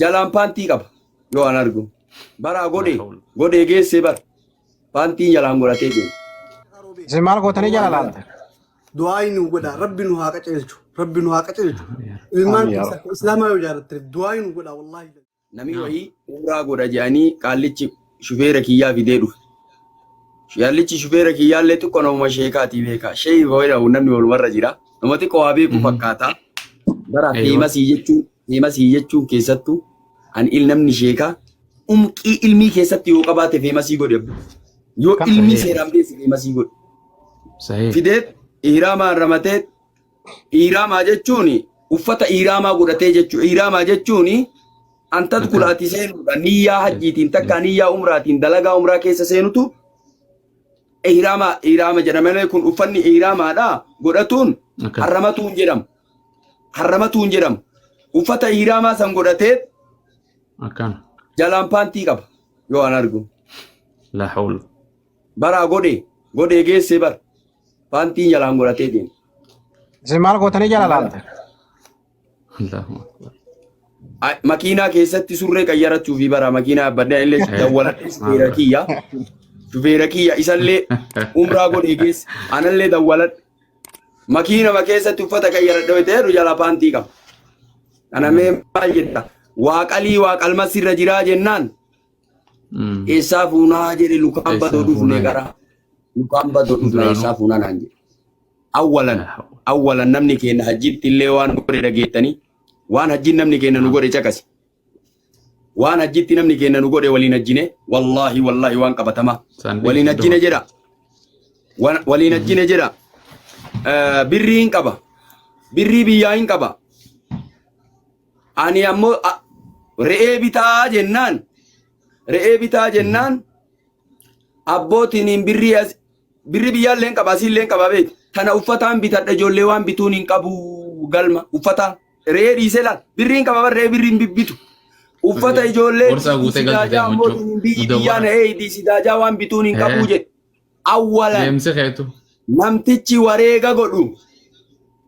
Jalaan paantii qaba yoo an argu. Baraa godhe godhee geessee bara. Paantiin jalaan godhatee deema. Isin maal gootanii jala laalta? Du'aayi nu godha. Rabbi nu haa qaceelchu. Rabbi nu haa qaceelchu. Ilmaan Amiin yaa keessa akka islaamaa yoo jaallatte du'aayi nu godha wallaahi. Namni wayii umraa godha jedhanii qaallichi shufeera kiyyaa fidee dhufe. Qaallichi shufeera kiyyaallee xiqqoo namuma sheekaatii beeka. Sheeyi jedhamu namni walumarra jira. Nama xiqqoo waa beeku fakkaata. Bara feemasii jechuun keessattuu ani il namni sheekaa umqii ilmii keessatti yoo qabaate feemasii godhe abbo. Yoo Kam ilmii Sahih. seeraan beese feemasii godhe. Sahih. Fideet ihraamaa ramatee, ihraamaa jechuun uffata ihraamaa godhatee jechuudha. Ihraamaa jechuun an tadkulaati seenuudha. Niyyaa hajjiitiin takka niyyaa umraatiin dalagaa umraa keessa seenutu ihraama jedhama malee kun uffanni ihraamaadha godhatuun harramatuun jedhama. Harramatuun jedhama. Uffata ihraamaa san godhatee Akkana. jalaan paantii qaba yoo an argu. La hawla. Baraa godhe godhee geessee bara. Paantiin jalaan godhatee deema. Isin maal gootanii jala laalta? Allahu akbar. Makiinaa keessatti surree qayyarachuu fi bara makiinaa yaabbadhee illee dawwaladhe shufeera kiyya. Shufeera kiyya isallee umraa godhee geesse anallee dawwaladhe. Makiinama keessatti uffata qayyaradhe yoo ta'e jala paantii qaba. Kana mee maal jetta? Waaqalii waaqalma sirra jiraa jennaan eessaa fuunaa jedhe lukaan Eessaa badoo dhufne fuunaa gara lukaan badoo dhufne Duraanuu. eessaa fuunaa naan jedhe. Awwalan awwalan namni keenya hajjitti illee waan nu godhe dhageettanii, waan hajjiin namni keenya nu godhe caqasi. Waan hajjitti namni keenya nu godhe waliin hajjine, wallaahi wallaahi waan qabatamaa Saan waliin dhiisi hajjine dura. jedha. Waliin hajjine jedha. Birrii hin qaba. Birrii biyyaa hin qaba. Ani ammoo re'ee bitaa jennaan, re'ee bitaa jennaan abbootiin birrii as birrii biyyaallee hin qaba, asiillee hin qaba beeki. Tana uffataan bitadha, ijoollee waan bituun hin qabu, galma uffataa re'ee dhiisee laal, birrii hin qaba bar, re'ee birrii hin bibbitu. Uffata ijoollee Gorsaa guutee galchite sidaajaa muchuu. abbootiin biyyi biyyaa Mudawwara. na eeydi sidaajaa waan bituun hin qabu jedhe. Awwalan Deemsi keetu. Namtichi wareega godhu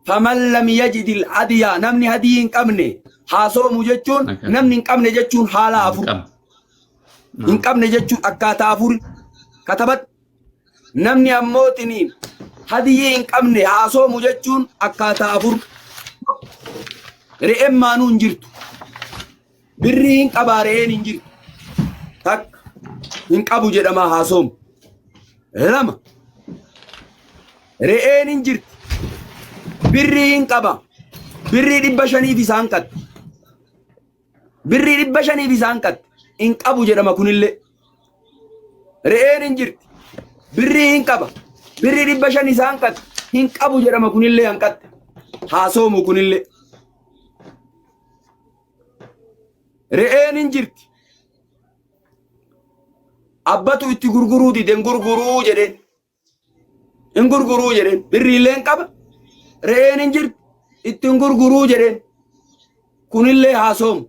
faman lam yajidil hadiya, namni hadii hin qabne haa soomu jechuun namni hin qabne jechuun haala afur Qaba. hin qabne jechuun akkaataa afur katabadhu. Namni ammootiniin hadiyyi hin qabne haa soomu jechuun akkaataa afur: re'een maanuu hin jirtu, birrii hin qabaa, re'een hin jirtu, takka hin qabu jedhamaa haa soomu. Lama, re'een hin jirti, birrii hin qaba, birrii 500f isaan qatte, birrii 500f isaan qatte, hin qabu jedhama kunillee. Re'een hin jirti, birrii hin qaba, birrii 500 isaan qatte, hin qabu jedhama kunillee hanqatte haa soomu kunillee. Re'een hin jirti, abbatu itti gurguruu dide, hin gurguruu jedheen, hin gurguruu jedheen, birriillee hin qaba, re'een hin jirti, itti hin gurguruu jedheen, kunillee haa soomu.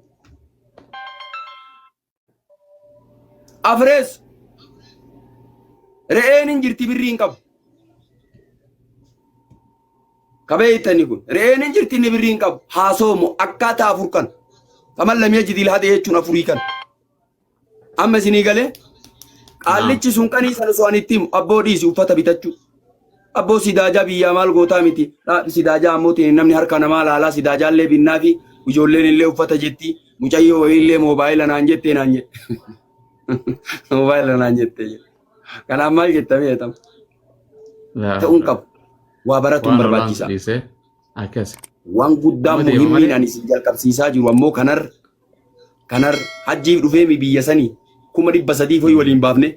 Afrees, re'een hin jirti, birrii hin qabu. Kabeeytani kun re'een hin jirti, inni birrii hin qabu haa soomu. Akkaataa afur kan faman lam yajidil hade jechuun afurii kan amma isinii galee. Qaallichi sun qanii sana osoo ani itti himu, abboo dhiisi uffata bitachuu, abboo sidaajaa biyyaa maal gootaa miti, sidaajaa ammoo namni harka namaa laalaa, sidaajaallee binnaa fi ijoolleen illee uffata jetti, mucayyoo wayiillee moobaayila naan jettee naan jedhe, moobaayila naan jettee jedhe. Kanaaf maal jettamee jedhama ta'uun qabu waa baratuun Waan olaantu barbaachisaa. dhiisee akkas. Waan guddaan Nama deema muhimmiin malee. ani isin jalqabsiisaa jiru ammoo kanar hajjiif dhufee mi biyya sanii 300,000 foyi waliin baafne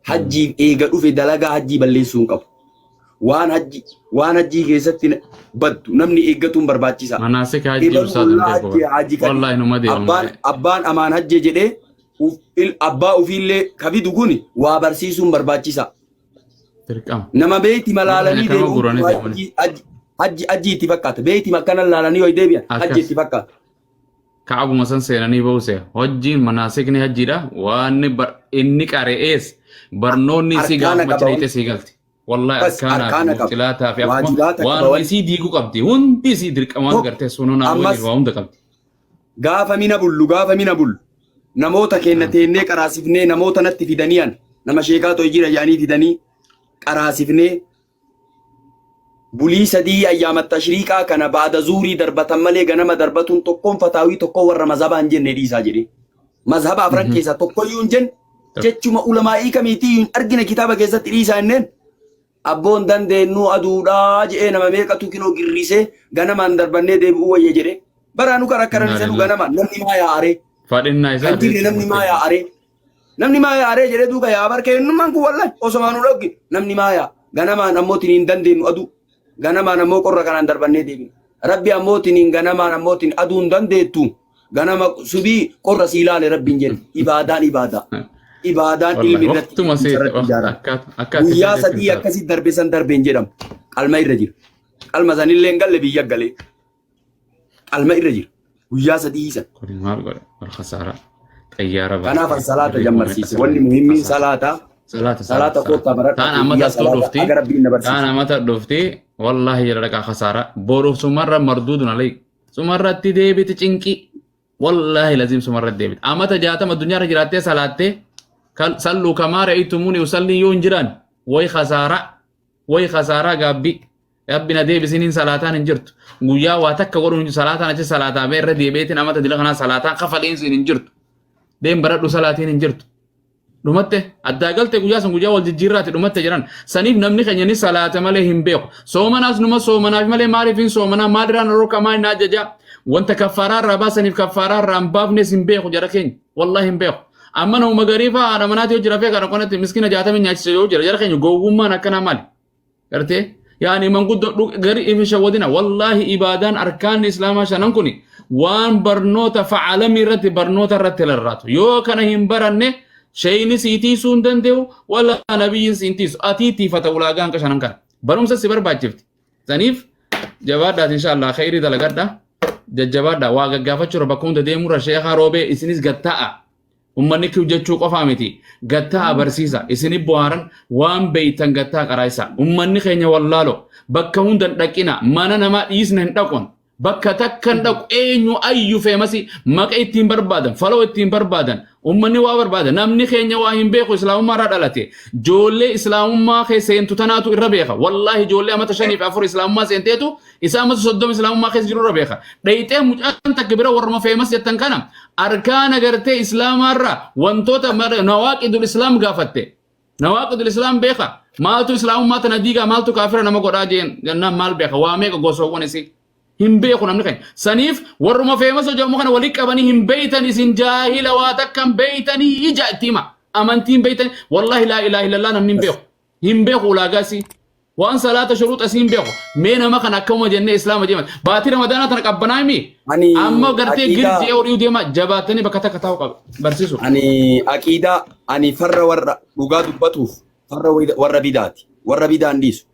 hajjiif eega dhufe dalagaa hajjii balleessuu hin qabu. Waan hajjii keessatti baddu namni eeggatuun barbaachisaa. Manaasika hajjii Ebalu ustaaz hin ollaa beeku. hajjii hajji kadi Wallaahi numa deema abbaan malee. Abbaan amaan hajje jedhee abbaa ofiillee kafidu kun waa barsiisuun barbaachisaa. Dirqama. Nama beeyti malaalanii Akkana deebi'uun guranii kun deemanii. hajji itti fakkaata. Beeyti akkana laalanii yoo deebi'an hajji itti fakkaata. Kaabuma san seenanii ba'u se'a. Hojjiin manaasikni hajjiidha. Waan inni qare'ees barnoonni isii Arkaana gaafuma qaba achi wanti. dhayxee sii galti. Wallahi Bas arkaanaa fi arkaana qaba. mubxilaataa fi akkuma Waajibaata qaba waan wanti. isii diiguu qabdi. Hundi isii dirqamaan Tokko gartee sununaa ammas waliin waa hunda qabdi. Gaafa mina bullu, gaafa mina bullu namoota keenna teennee qaraasifnee, namoota natti fidanii, an nama sheekaa to'e jira jedhanii fidanii qaraasifnee, bulii 3 ayyaama tashriiqaa kana baada zuurii darbatan malee ganama darbatuun tokkoon fataawii tokko warra mazhabaa hin jenne dhiisaa jedhee. Mazhaba afran keessaa tokkoyyuu hin jenne, jechuma ulamaa'ii kamiitii hin argine kitaaba keessatti dhiisaa jenneen. Abboon dandeennuu aduudhaa je'ee nama meeqatu kinoo girrisee ganamaan darbannee deebi'uu wayya jedhee. Baraanu kan akka ranisanu ganamaan namni maa yaa'aree? Fadhinnaa isaa. Kan jirre namni maa yaa'aree? Namni maa yaa'aree jedhee duuka yaa barkee ennummaan kun wallahi osomaa nu dhogge namni maa yaa ganamaan ammoo tiniin dandeenyu aduu ganamaan ammoo qorra kanaan darbannee deebina. Rabbi ammoo tiniin ganamaan ammoo tin aduun dandeettu ganama subii qorra sii ilaale rabbiin jedhe. Ibaadaan ibaadaa. Ibaadaan ilmi irratti Waqtuma beekumsa irratti ijaarama. akka Guyyaa 3 akkasii darbe san darbeen jedhamu. Qalma irra jira. Qalma sanillee hin galle, biyya galee. Qalma irra jira. Guyyaa 3 san. Kun maal godha? Wal khasaaraa. Xayyaara. Kanaaf an salaata jammarsiise. Wanni muhimmiin salaata. Salaata. Salaata koottaa baradhaa. Taan amata Guyyaa salaata dhufti. aga rabbiin na barsiise. Taan amata dhufti. Wallaahi jala dhaqaa khasaaraa. Boruuf sumarra marduudun alay. Sumarratti deebiti cinqii. Wallaahi laziim sumarratti deebiti. Amata 60 addunyaarra jiraattee salaattee salluu kamaa ra'aytumuuni usallii yoo hin jiraan way khasaaraa. Way khasaaraa gaabbii. Rabbi na deebisiniin salaataan hin jirtu. Guyyaa waa takka godhuun hin jirtu. Salaataan achi salaataa bee irra deebi'eetiin amata dila kanaa salaataan kafaliinsiin hin jirtu. Deem baradhu salaatiin hin jirtu. Dhumatte addaa galte guyyaa sun guyyaa wal jijjiirraati dhumatte jedhan. Saniif namni keenya ni salaata malee hin beeku. Soomanaas numa soomanaaf malee maaliif hin soomanaa, maalirraan roka maal na ajajaa, wanta kaffaaraa irraa baasaniif kaffaaraa irraa hin baafnes hin beeku jara keenya. Wallahi hin beeku. Amma nama garii fa'aa haadha manaati yoo jira fee kana qonatti miskiina 60 nyaachise yoo jira, jara keenya gowwummaan akkanaa maali? Gartee yaani manguddoo gari ifin shawwadina. Wallaahi ibaadaan arkaanni islaamaa shanan kuni waan barnoota fa'aalamii irratti barnoota irratti larraatu. Yoo kana hin baranne shayni sii tiisuu hin danda'u, wala nabiyyiin siin tiisu, atii tiifata ulaagaa hanqa shanan kana barumsa si barbaachifti. Saniif jabaadhaati, inshallah khayrii dalagadha, jajjabaadha. Waa gaggaafachuudha bakka hunda deemurra sheekaa roobee isinis gatta'a. Ummanni kiw jechuu qofaa miti. Gattaa barsiisa. Isini bohaaran waan beeytan gattaa qaraayisa. Ummanni keenya wallaalo. Bakka hunda hin dhaqina. Mana namaa dhiisna hin dhaqon. Bakka takka hin dhaqu. Eenyu ayyu feemasi maqa ittiin barbaadan. Faloo ittiin barbaadan. Ummanni waa barbaada. Namni keenya waa hin beeku, islaamummaa irraa dhalate. Ijoollee islaamummaa keessa seentu tanaatu irra beeka. Wallaahi ijoollee amata 5 fi 4 islaamummaa seenteetu isaa amata 30 islaamummaa keessa jiru irra beeka. Dhayxee mucaan takka bira warruma famous jettan kana arkaana gartee islaamaarraa wantoota nawaaqidul islaam gaafatte. Nawaaqidul islaam beeka. Maaltu islaamummaa tana diigaa, maaltu kaafira nama godhaa jeen jennaan maal beeka, waa meeqa gosoowwan isii. Hin beeku namni keenya. Saniif warruma famous hojjamu kana walii qabanii hin beeytan, isin jaahila, waa takka hin beeytanii ija itti hima. Amantii hin beeytanii, wallahi laa ilaaha illallah namni hin beeku. Hin beeku ulaagaa isii. Waan salaata shuruuxa isii hin beeku. Mee nama kana akkuma jennee islaama deeman. Baatii ramadaanaa tana qabbanaa himi. Ani Amma gartee aqiidaa girjee horii deema jabaatanii bakka takka taa'u qaba. Barsiisu. Ani aqiidaa ani farra warra dhugaa dubbatuuf farra warra bidaati. Warra bidaan dhiisu.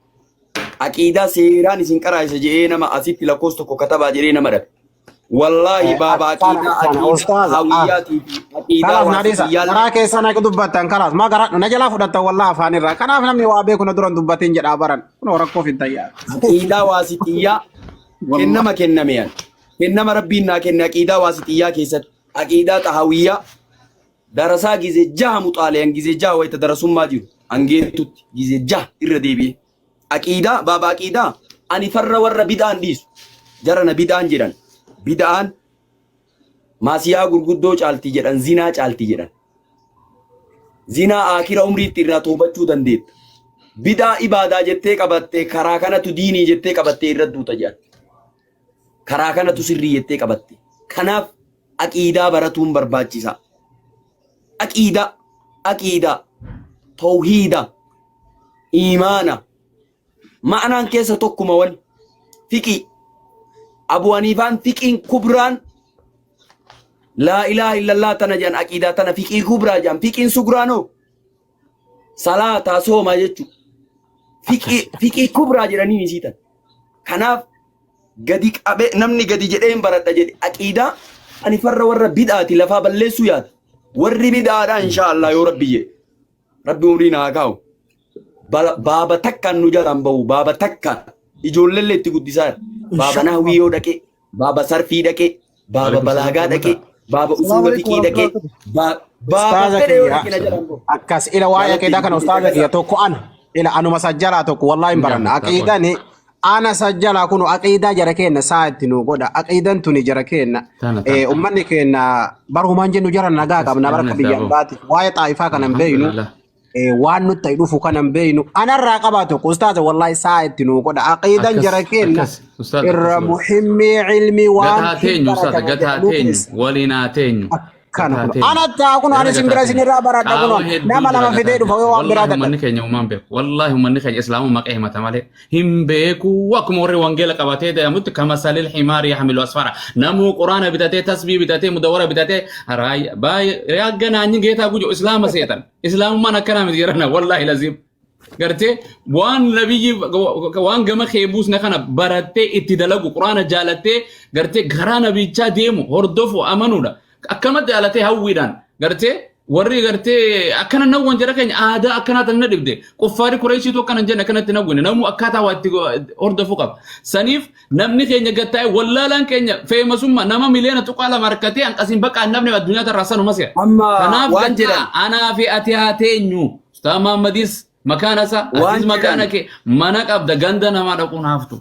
Aqiidaa seeraan isin qaraayisa jedhee nama asitti lakkoofsa tokko katabaa jedhee nama dhabe. Wallaahi baaba aqiidaa aqiidaa Ustaaza. hawiyyaatii fi aqiidaa Kalaas na dhiisa. waasixiyyaallee Garaa keessa na dubbattan kalaas. Maa garaa na jalaa fudhattan wallaahi afaan irraa. Kanaaf namni waa beeku na duran dubbatin jedhaa baran. Kun rakkoof hin tayyaa. Aqiidaa waasixiyyaa kennama kenname yan. Kennama rabbiin naa kenne aqiidaa waasixiyyaa keessatti aqiidaa xahawiyyaa darasaa gize 6 muxaaleyan gize 6 wayita darasummaa jiru hangeetutti gize 6 irra deebi'e. Aqiidaa baaba aqiidaa ani farra warra bid'aan dhiisu. Jara na bid'aan jedhan. Bid'aan maasiyaa gurguddoo caalti jedhan, zinaa caalti jedhan. Zinaa aakira umriitti irraa toobachuu dandeetta. Bid'aa ibaadaa jettee qabattee karaa kanatu diinii jettee qabattee irra duuta jedhan. Karaa kanatu sirrii jettee qabatte. Kanaaf aqiidaa baratuun barbaachisaa. Aqiidaa, aqiidaa, tawhiida, iimaana. Ma'anaan keessa tokkuma wal fiqii. Abu Haniifaan fiqiin kubraan laa ilaaha illallah tana jedhan, aqiidaa tana fiqii kubraa jedhan. Fiqiin sugraanoo salaataa soomaa jechuudha. Fiqii kubraa jedhanii isii tan. Kanaaf gadi qabee namni gadi jedhee hin baradha jedhe aqiidaa ani farra warra bid'aati, lafaa balleessuu yaada. Warri bid'aadha insha Allah yoo rabbi jedhe. Rabbi umrii naa kaa'u. Baaba takkaan nu jalaan bahu, baaba takkaan ijoolleellee itti guddisaa jira. Baaba nahwii yoo dhaqee, baaba sarfii dhaqee. Baaba Waalaikum salaam balaagaa dhaqee, warahmatullahi. baaba Salaamu usuula alaikum fiqii dhaqee, warahmatullahi. baaba Ustaaza fedhe yoo kiyya dhaqe na jalaan bahu. akkas ila waa'ee Jaalatti aqiidaa kana dubbii ustaaza kiyya caqasaa. tokko ana ila anuma sajjalaa tokko wallahi hin Hin baranna jaallattaa qoy. aqiidani ana sajjalaa kunu aqiidaa jara keenna saa itti nu godha aqiidan tuni jara keenna Tana tana. Ummanni keenna barumaan jennu jara nagaa Akkas qabna namni barka biyya daaboo. albaati waa'ee xaa'ifaa kana hin beeynu Alhamdulillah. Waan nutti ta'e dhufu kana hin beeynu anarraa qabaa tokko ustaaza wallahi saa itti nu godha aqiidan Akkas jara keenna akkas ustaaz akkas irra godha. muhimmii ilmii waan Gataa hin teenyu ustaaz baratamu gataa jedhamuu teenyu keessa waliin haa teenyu. Akkana Gataa kun teenyu. ana taa kun ani Jara isin gataa bira isin teenyu. irraa baradha Qaama kun hedduu nama jira lama gataa fidee dhufa teenyu. yoo waan biraa Wallaahi dadhabe. ummanni keenya uumaan beeku. Wallaahi ummanni keenya islaamuu maqaa himata malee hin beeku. Akkuma warri wangeela qabatee deemutti kama salil himaari yahmilu asfara. Namuu quraana bitatee tasbii bitatee mudawwara bitatee raayya baay'ee yaagga naanyi geetaa gujo islaama seetan. Islaamummaan akkanaa miti jedhana wallaahi laziim. Gartee waan nabiyyi waan gama kee buusne kana barattee itti dalagu quraana jaalattee gartee garaa nabichaa deemu hordofu amanuudha. Akkamatti jaalatee hawwiidhaan gartee warri gartee akkana nawwan jara keenya aadaa akkanaa tan na dhibde quffaari kureeshiitu akkana hin jenne akkanatti nawwine namuu akkaataa waa itti hordofu qaba. Saniif namni keenya gattaa'e wallaalaan keenya feemasummaa nama miliyoona 2.2 harkatee hanqasiin bakka namni addunyaa tarraa sanuma si'a. Amma Kanaaf waan gattaa jedhan anaa fi ati haa teenyu. Ustaaz Mahammadis makaana isaa waan atis makaana jedhan kee mana qabda ganda namaa dhaquun haftu.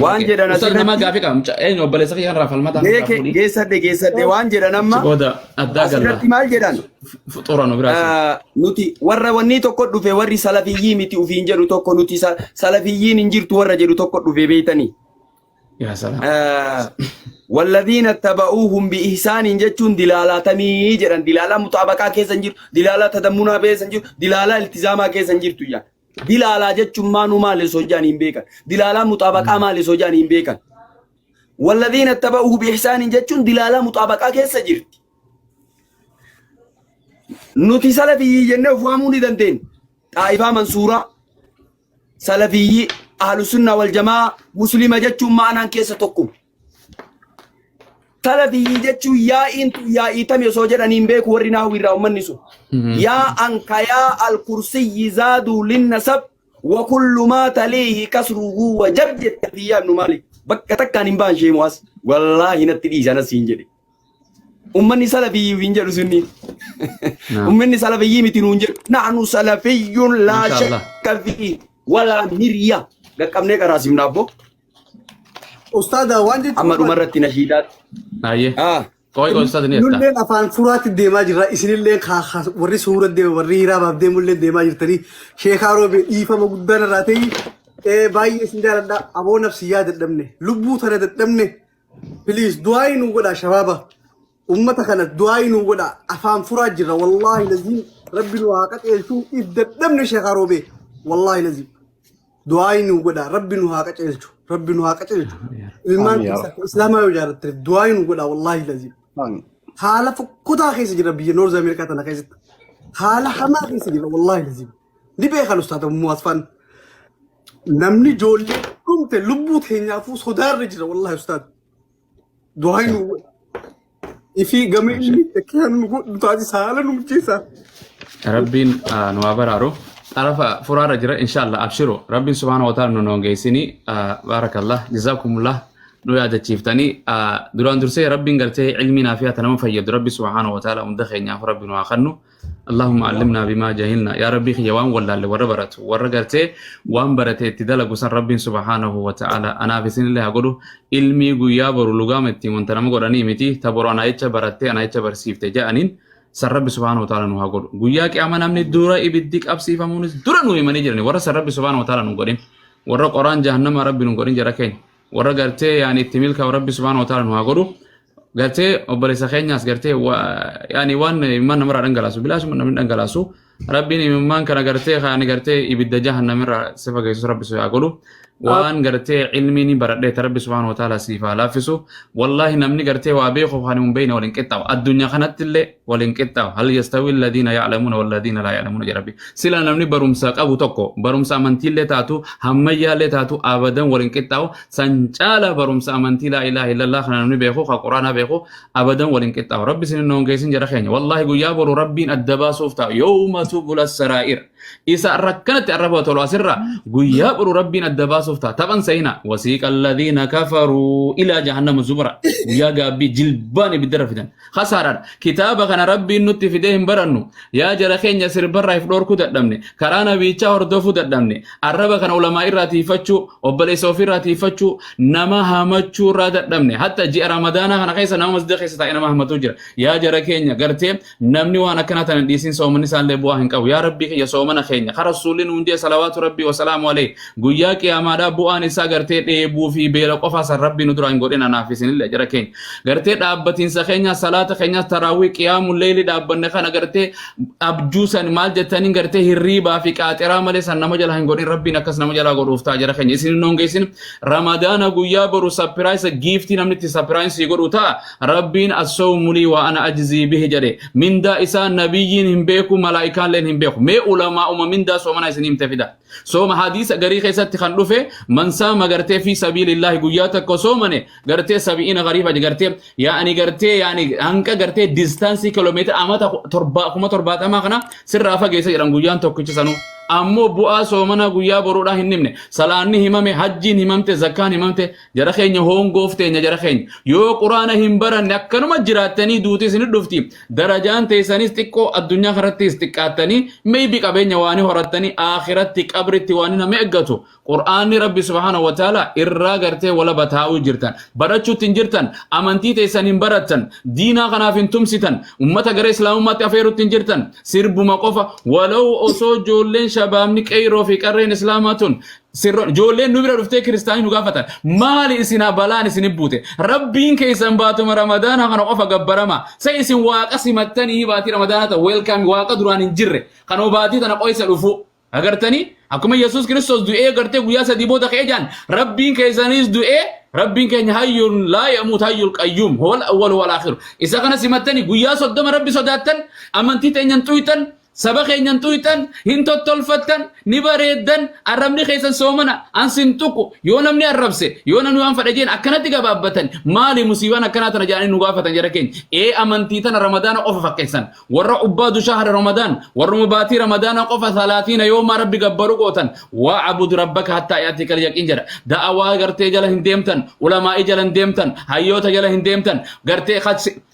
Waan Okay. jedhan Ustaaz nama asirratti gaafii qaba. Eenyu obboleessa kiyya kanarraa falmataa kanarraa beeke fuudhii. geessadhe geessadhe waan jedhan Si amma booda addaa galla. asirratti maal jedhan Fuxuura nu biraa seena. Nuti warra wanni tokko dhufe warri salafiyyii miti ufiin jedhu tokko nuti salafiyyiin hin jirtu warra jedhu tokko dhufe beeytanii. Yaa salaam. والذين اتبعوهم بإحسان jechuun dilaalaa tamii jedhan dilaalaa muxaabaqaa keessa hin jiru dilaalaa tadammunaa keessa hin jiru dilaalaa iltizaamaa keessa hin jirtu yaa dilaalaa jechuun maanuu maali osoo jedhan hin beekan dilaalaa muxaabaqaa maali osoo jedhan hin beekan والذين اتبعوه بإحسان jechuun dilaalaa muxaabaqaa keessa jirti nuti salafiyyii jennee of waamuu ni dandeenya xaa'ifaa mansuuraa salafiyyii ahlu sunna wal jamaa muslima jechuun ma'anaan keessa tokko salafiyyii jechuun yaa'iin tun yaa'ii tami osoo jedhanii hin beeku warri naahu irraa ummanni sun yaa anka yaa alkursiyyi zaaduu linnasab wa kullu maa taliihi kasruhu wajab jette biyyaa ibnu maalik bakka takkaan hin baan sheemu as wallaahi natti dhiisan asiin jedhe ummanni salafiyyii hin jedhu sunniin ummanni salafiyyii miti nuun jedhu نحن سلفيون لا Masha Allah. شك فيه ولا مرية qaqqabnee qaraasifna abbo Ustaada waan jechuun amma dhumarratti nashiidaat Ayyee. ah Qoy qoy ustaaz ni jetta. Nulleen afaan furaatti deemaa jirra. Isinillee warri suura deema warri hiraabaaf deemullee deemaa jirtanii. Sheekaa roobee dhiifama guddaan irraa ta'e baay'ee isin jaaladha. Aboo nafsiyyaa dadhabne lubbuu tana dadhabne. Please du'aa nu godha shabaaba. Ummata kana du'aa nu godha. Afaan furaa jirra. Wallaahi laziim rabbi nu haa qaceelchuu if dadhabne sheekaa roobee. Wallaahi laziim. Du'aa nu godha. Rabbi nu haa qaceelchu. Rabbi nu haa qaceelchu. Ilmaan Amiin yaa keessa islaamaa yoo jaalatte du'aa nu godha. Wallaahi laziim. Amiin. Haala fokkotaa keessa jira biyya North Ameerikaa tana keessatti. Haala hamaa keessa jira wallaahi laziim. Ni beekan ustaata Ummuu Asfaan. Namni ijoollee dhumte lubbuu teenyaafuu sodaarra jira wallaahi ustaata. Du'aa nu godha. Ifii gama inni akka nu godhu taasisa haala nu mijeessa. Rabbiin nu haa baraaru. Xarafa furaarra jira inshallah abshiru. Rabbiin subhaana wa ta'ala nu noongeessini. Baarakallah jazakumullah nu yaadachiiftanii duraan dursee rabbiin gartee ilmii naafiyaa nama fayyadu rabbi subhaana wa ta'ala hunda keenyaaf rabbi nu haa kennu. اللهم علمنا بما جهلنا يا ربي خيا waan wallaalle warra baratu warra gartee waan barate itti dalagu san rabbiin subhaanahu wa ta'ala anaaf isinillee haa godhu ilmii guyyaa boru lugaama ittiin wanta nama godhanii miti ta boru anaa jecha barattee anaa jecha barsiifte jedhaniin san rabbi subhaanahu wa ta'ala nu haa godhu guyyaa qiyaama namni dura ibiddi qabsiifamuunis dura nu himanii jirani warra san rabbi subhaanahu wa ta'ala nu godhin warra qoraan jahannama rabbi nu godhin jara keenya warra gartee yaani itti milkaa'u rabbi subhaanahu wa ta'ala nu haa godhu gartee obboleessa keenyaas gartee yaani waan imimmaan namarraa dhangalaasu bilaashuma namni dhangalaasu rabbiin imimmaan kana gartee kaani gartee ibidda jahannamirraa si fageessu rabbi si haa godhu waan gartee ilmii ni baradheeta rabbi subhaanahu wa ta'ala siif haa laaffisu. Wallaahi namni gartee waa beekuuf kan hin beekne waliin qixxaawu addunyaa kanatti illee waliin qixxaawu. هل يستوي الذين يعلمون والذين لا يعلمون jedha rabbi. Sila namni barumsa qabu tokko barumsa amantiillee taatu hammayyaallee taatu abadan waliin qixxaawu. San caala barumsa amantii لا إله إلا الله kana namni beeku ka quraanaa beeku abadan waliin qixxaawu. Rabbi isin hin hongeessin jara keenya. Wallaahi guyyaa boru rabbiin adda baasuuf ta'a يوم تبلى السرائر. Isa rakkanatti arraba tolu asirra guyyaa boru Rabbiin adda baasuuf ta'a. Taphan seenaa wasiiqa alladhiina kafaruu ilaa jahannama zubra guyyaa gaabbii jilbaan ibiddarra fidan. Khasaaraadha. Kitaaba kana Rabbiin nutti fidee hin barannu. Yaa jara keenya sirbarraa if dhorkuu dadhabne. Karaa nabiichaa hordofuu dadhabne. Arraba kana ulamaa irraa tiifachuu, obboleessa ofiirraa tiifachuu, nama hamachuu irraa dadhabne. Hatta ji'a Ramadaanaa kana keessa nama masjida keessa taa'ee nama hamatu jira. Yaa jara keenya gartee namni waan akkanaa tana hin dhiisin soomanni isaallee bu'aa hin qabu. Yaa Rabbii kiyya soomana keenya. Kara rasuulli nuun jee salawaatu Rabbii wasalaamu alayhi. Guyyaa qiyaamaadhaa bu'aan isaa gartee dheebuu fi beela qofaa san Rabbii nu duraa hin godhin anaaf isinillee jara keenya. Gartee dhaabbatiinsa keenya salaata keenya taraawii qiyaamu leeyli dhaabbanne kana gartee abjuu san maal jettaniin gartee hirriibaa fi qaaxiraa malee san nama jala hin godhin Rabbiin akkas nama jalaa godhuuf ta'a jara keenya. Isin hin hongeessin Ramadaana guyyaa boru sapiraayisa giiftii namni itti sapiraayisii godhu ta'a. Rabbiin as-sawmu lii wa ana ajzii bihi jedhe. Mindaa isaa nabiyyiin hin beeku malaa'ikaalleen hin beeku. Mee ulamaa'uma mindaa soomana isin himte fida. Sooma hadiisa garii keessatti kan dhufe man saama gartee fi sabiilillaahi guyyaa tokko soomane gartee sabi'ina gariifa gartee yaa'ani gartee yaa'ani hanqa gartee distaansii kiloomeetira amata 70,000 kana sirraa fageessa jedhan guyyaan tokkichi sanuu. Ammoo bu'aa soomanaa guyyaa boruudhaa hin himne. Salaanni himame, hajjiin himamte, zakkaan himamte, jara keenya hoongoof teenya jara keenya. Yoo quraana hin baranne akkanuma jiraattanii duuti isin dhufti. Darajaan teessanis xiqqoo addunyaa kanattis xiqqaattanii maybe qabeenya waan horattanii akhiratti qabritti waan nama eeggatu. Qur'aanni Rabbi subhaanahu wa ta'ala irraa gartee walaba taa'uu jirtan. Barachuutti hin jirtan. Amantii teessan hin barattan. Diinaa kanaaf hin tumsitan. Ummata gara islaamummaatti afeerutti hin jirtan. Sirbuma qofa. Walau osoo ijoolleen shabaabni qeyroo fi qarreen islaamaa tun sirro ijoolleen nu bira dhuftee kiristaanii nu gaafatan maali isin balaan isin buute rabbiin keessan baatuma ramadaana kana qofa gabbarama sa isin waaqa simattanii baatii ramadaana ta welcome waaqa duraan hin jirre kan baatii tana qoysa dhufu agartanii akkuma Yesuus Kiristoos du'ee gartee guyyaa 3 booda ka'ee jaan rabbiin keessanis du'ee rabbiin keenya hayyuun laa yamuut hayyul qayyuum huwal awwal wal aakhir isa kana simattanii guyyaa 30 rabbi sodaattan amantii teenyan xuyxan saba keenyan xuyxan hin tottolfattan ni bareeddan arrabni keessan soomana an sin tuqu yoo namni arrabse yoo namni waan fedhe jeen akkanatti gabaabbatan maali musiibaan akkanaa tana jedhanii nu gaafatan jara keenya ee amantii tana ramadaana qofa fakkeessan warra ubbaadu shahra ramadaan warruma baatii ramadaana qofa salaatiina yoomaa rabbi gabbaru gootan waacbud rabbaka hattaa yaatikal yaqiin jedha da'awaa gartee jala hin deemtan ulamaa'ii jala hin deemtan hayyoota jala hin deemtan gartee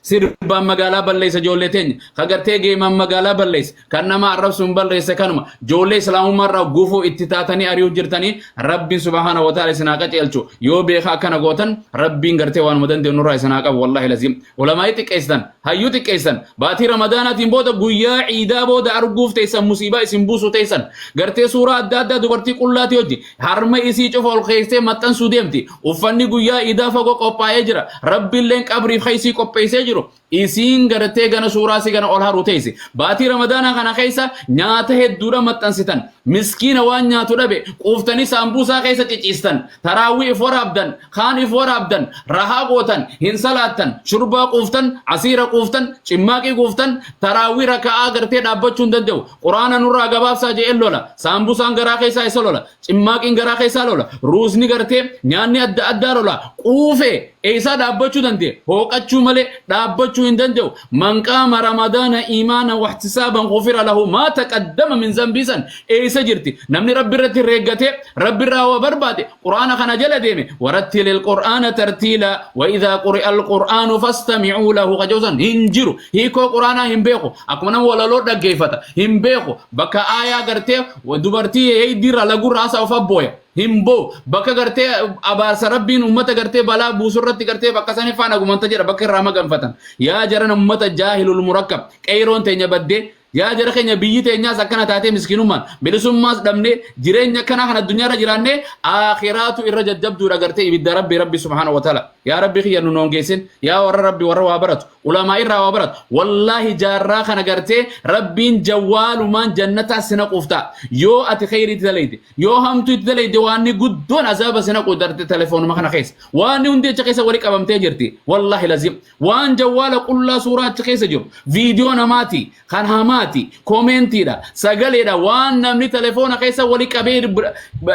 sirbaan magaalaa balleessa ijoollee teenya ka gartee geemaan magaalaa balleessa kan nama arrabsuun balleessa kanuma ijoollee islaamummaa irraa gufuu itti taatanii ari'uu jirtanii rabbiin subhaana wa ta'ala isin haa qaceelchu yoo beekaa akkana gootan rabbiin gartee waanuma dandeenyu nurraa isin haa qabu wallaahi laziim ulamaa'ii xiqqeessitan hayyuu xiqqeessitan baatii ramadaanaatiin booda guyyaa ciidaa booda arguuf teessan musiibaa isin buusuu teessan gartee suuraa adda addaa dubartii qullaatii hojii harma isii cufa ol keessee maxxansuu deemti uffanni guyyaa iidaa fagoo qophaa'ee jira rabbiilleen qabriif keessa qopheessee jiru isiin gartee gana suuraa si gana ol haruu teessi baatii ramadaanaa kana keessa nyaata hedduudha maxxansitan miskiina waan nyaatu dhabe quuftanii saambuusaa keessa ciciistan taraawwii if waraabdan kaan if waraabdan rahaa gootan hin salaattan shurbaa quuftan asiira quuftan cimmaaqii quuftan taraawwii raka'aa gartee dhaabbachuu hin danda'u quraana nurraa gabaabsaa je'een lola saambusaan garaa keessaa isa lola cimmaaqiin garaa keessaa lola ruusni gartee nyaanni adda addaa lola quufee eessaa dhaabbachuu danda'e hooqachuu malee dhaabbachuu hin danda'u man qaama ramadaana iimaana waxtisaaban gufira lahu maa taqaddama min zambii san eessa jirti namni rabbi irratti reeggatee rabbi irraa waa barbaade quraana kana jala deeme warattilil qur'aana tartiila wa idhaa quri'a alqur'aanu fastami'uu lahu qajoosan hin jiru hiikoo quraanaa hin beeku akkuma nama walaloo dhaggeeffata hin beeku bakka aayaa gartee dubartii heeydiirra lagurra haasaa of abbooya hin boo bakka gartee abaarsa rabbiin ummata gartee balaa buusu irratti gartee bakka sanii faana gumanta jedha bakka irraa maganfatan yaa jaran ummata jaahilul murakkab qeeyroon teenya baddee yaa jara keenya biyyi teenyaas akkana taatee miskiinummaan bilisummaas dhabnee jireenya akkanaa kan addunyaarra jiraannee aakhiraatu irra jajjabduudha gartee ibidda rabbi rabbi subhaanahu wa ta'ala yaa rabbi kiyya nu noongeessin yaa warra rabbi warra waa baratu ulamaa irraa waa baratu wallaahi jaarraa kana gartee rabbiin jawwaalumaan jannataa si naquuf ta'a yoo ati kheyrii itti dalayde yoo hamtuu itti dalayde waanni guddoon azaaba si naqu darte telefoonuma kana keessa waanni hundi achi keessa wali qabamtee jirti wallaahi lazim waan jawwaala qullaa suuraa achi keessa jiru viidiyoo namaati kan hamaati koomentiidha sagaleedha waan namni telefoona keessa wali qabee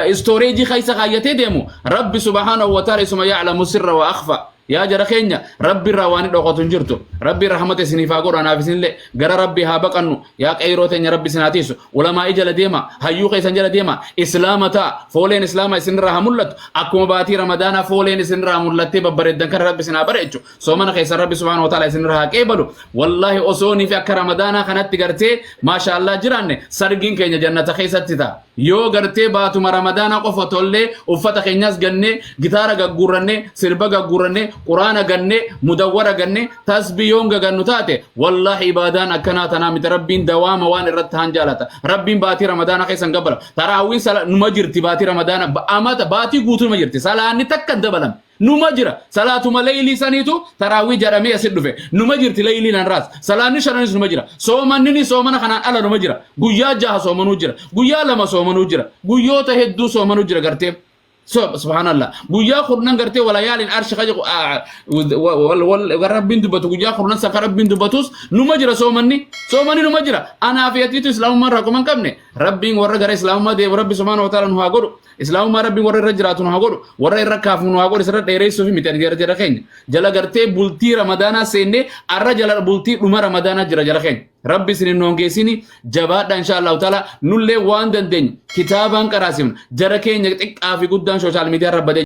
istooreejii keessa kaayyatee deemu rabbi subhaanahu wa ta'ala isuma ya'lamu sirra wa akhfa. Yaa jara keenya, Rabbi irraa waan dhokotu hin jirtu. Rabbi rahmata isiniif haa godhu, anaaf isinillee gara Rabbi haa baqannu. Yaa qeyroo teenya, Rabbi isin haa tiisu. Ulamaa'ii jala deema, hayyuu keessan jala deema, Islaama ta'a. Fooleen Islaama isinirraa haa mul'atu. Akkuma baatii Ramadaanaa fooleen isinirraa mul'attee babbareeddan kana Rabbi isin haa bareechu. Soomana keessan Rabbi subhaanahu wa ta'ala isinirraa haa qeebalu. Wallaahi osoo nifi akka Ramadaanaa kanatti gartee maashaallah jiraanne, sargiin keenya jannata keessatti ta'a. Yoo gartee baatuma Ramadaanaa qofa tollee, uffata keenyas gannee, gitaara gagguurrannee, sirba gagguurrannee, quraana gannee, mudawwara gannee, tasbii yoon gagannu taate, wallaahi ibaadaan akkanaa tanaa miti. Rabbiin dawaama waan irratti haan jaalata. Rabbiin baatii Ramadaanaa keessan gabbala. Taraawwiin sala numa jirti baatii Ramadaana amata baatii guutuu numa jirti. Salaanni takka hin dabalamne. Numa jira. Salaatuma leeylii saniitu taraawwii jedhamee asit dhufe. Numa jirti leeyliin hanraas. Salaanni shananis numa jira. Soomanni soomana kanaan ala numa jira. Guyyaa 6 soomanuu jira. Guyyaa 2 soomanuu jira. Guyyoota hedduu soomanuu jira gartee. So, subhanallah. Guyyaa 10 gartee walayaalin arshi kaja Rabbiin dubbatu, guyyaa 10 san kan Rabbiin dubbatus numa jira soomanni. Soomanni numa jira. Anaa fi atiitu Islaamummaa irraa kuma hin qabne. Rabbiin warra gara Islaamummaa deemu Rabbi subhaanahu wa ta'ala nu haa godhu. Islaamummaa Rabbiin warra irra jiraatu nu haa godhu. Warra irra kaafu nu haa godhu. Isirra dheeressuuf miti ani jara jara keenya. Jala gartee bultii Ramadaanaa seennee arra jala bultii dhuma Ramadaanaa jira jara keenya. Rabbi isin hin hongeessini, jabaadha. Insha Allahu ta'ala nullee waan dandeenyu kitaabaan qaraasifna. Jara keenya xiqqaa fi guddaan social media irra badee